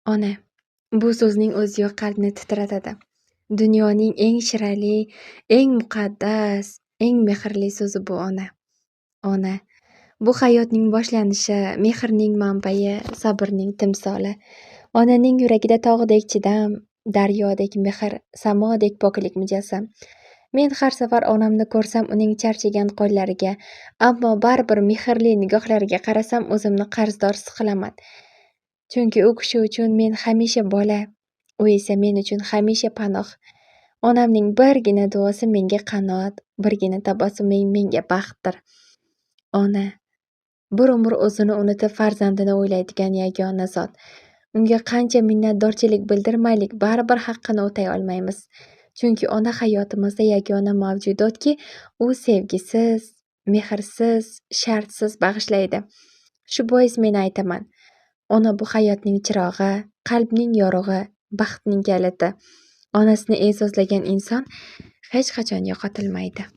Ona. Bu so'zning o'ziyoq qalbni titratadi. Dunyoning eng chiroyli, eng muqaddas, eng mehrli so'zi bu ona. Ona. Bu hayotning boshlanishi, mehrning manbai, sabrning timsoli. Onaning yuragida tog'dek chidam, daryodek mehr, samodek poklik mujassam. Men har safar onamni ko'rsam, uning charchagan qo'llariga, ammo baribir mehrli nigohlariga qarasam, o'zimni qarzdor his qilaman. Chunki u kishi uchun men hamisha bola, u esa men uchun hamisha panoh. Onamning birgina duosi menga qanot, birgina tabassumi menga baxtdir. Ona bir umr o'zini unutib farzandini o'ylaydigan yagona zot. Unga qancha minnatdorchilik bildirmaylik, baribir haqqini o'tay olmaymiz. Chunki ona hayotimizda yagona mavjudotki, u sevgisiz, mehrsiz, shartsiz bag'ishlaydi. Shu bois men aytaman: ona bu hayotning chirog'i, qalbning yorug'i, baxtning kaliti. Onasini e'zozlagan inson hech qachon yo'qotilmaydi.